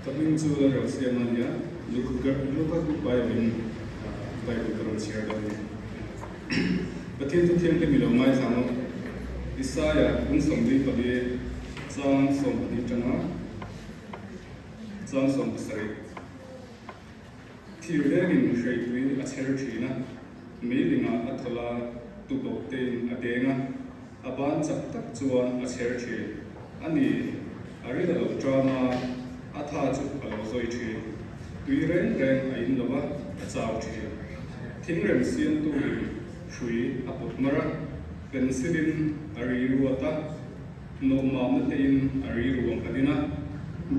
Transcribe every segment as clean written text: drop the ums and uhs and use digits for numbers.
Ka hming chu Lalrosiama a nia, Luka Group Bible-in Bible ka rawn chhiar dawn a ni. Pathian chu thianghlim i lo ngaithla ang u. Isaia bung 44 chang 12 tanga chang 17. Thir lengin hreipui a chher thin a, meilingah a thawlh a, tubawk tein a deng a, a ban chak tak chuan a chher thin. A ni, a ril a lo ṭam a, a tha chu a lo zawi thin. Tui reng reng a in lo va, a chau thin. Thingrem siamtuin hrui a pawt mar a, pencil-in a ri ruat a, Nawhmamna tein a riruang a din a,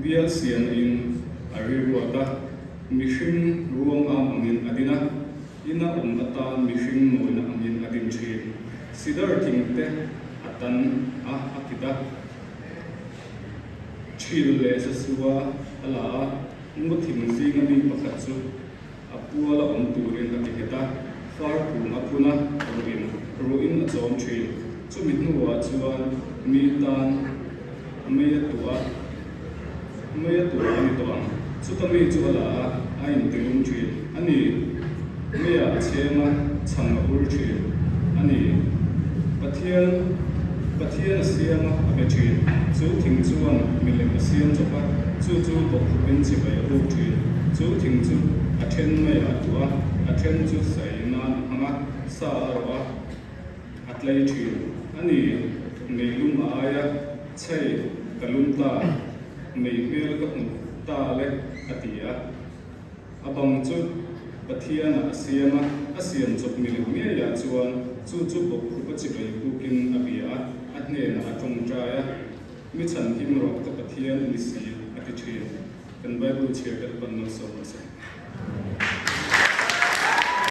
bial siamna in a riruat a, mihring ruang am angin a din a, ina awm atan mihring mawina angin a din thin. Sidar thing te a tan a, a kit a, thil leh sasua a la a, ngaw thing zinga mi pakhat chu a puala awm turin a ti nghet a, far kung a phun a, ruin ruin a chawm thin. Chumi hnuah chuan mi tan mei a tuah a, mei a tuah a ni tawh ang. Chuta mi chu a la a, a intilum thin a ni. Meiah a chhem a, chhang a ur thin a ni. Pathian Pathian a siam a, a be thin. Chu thing chuan milem a siam chawp a, chu chu bawkkhupin chibai a buk thin. Chu thing chu a then maiah a tuah a, a then chu sai nan a hmang a, sa a rawh a, a tlei thin. A ni, mei lum a ai a, chhei ka lum ta, mei hmel ka hmu ta le, a ti a. A bang chu Pathianah a siam a, a siam chawp milem ngeiah chuan chu chu bawkkhup a chibai bukin a bia a, a hnenah a tawngtai a, Mi chhanhim rawh ka Pathian i ni si, a ti thin. Kan Bible chhiar te pan malsawm rawh se.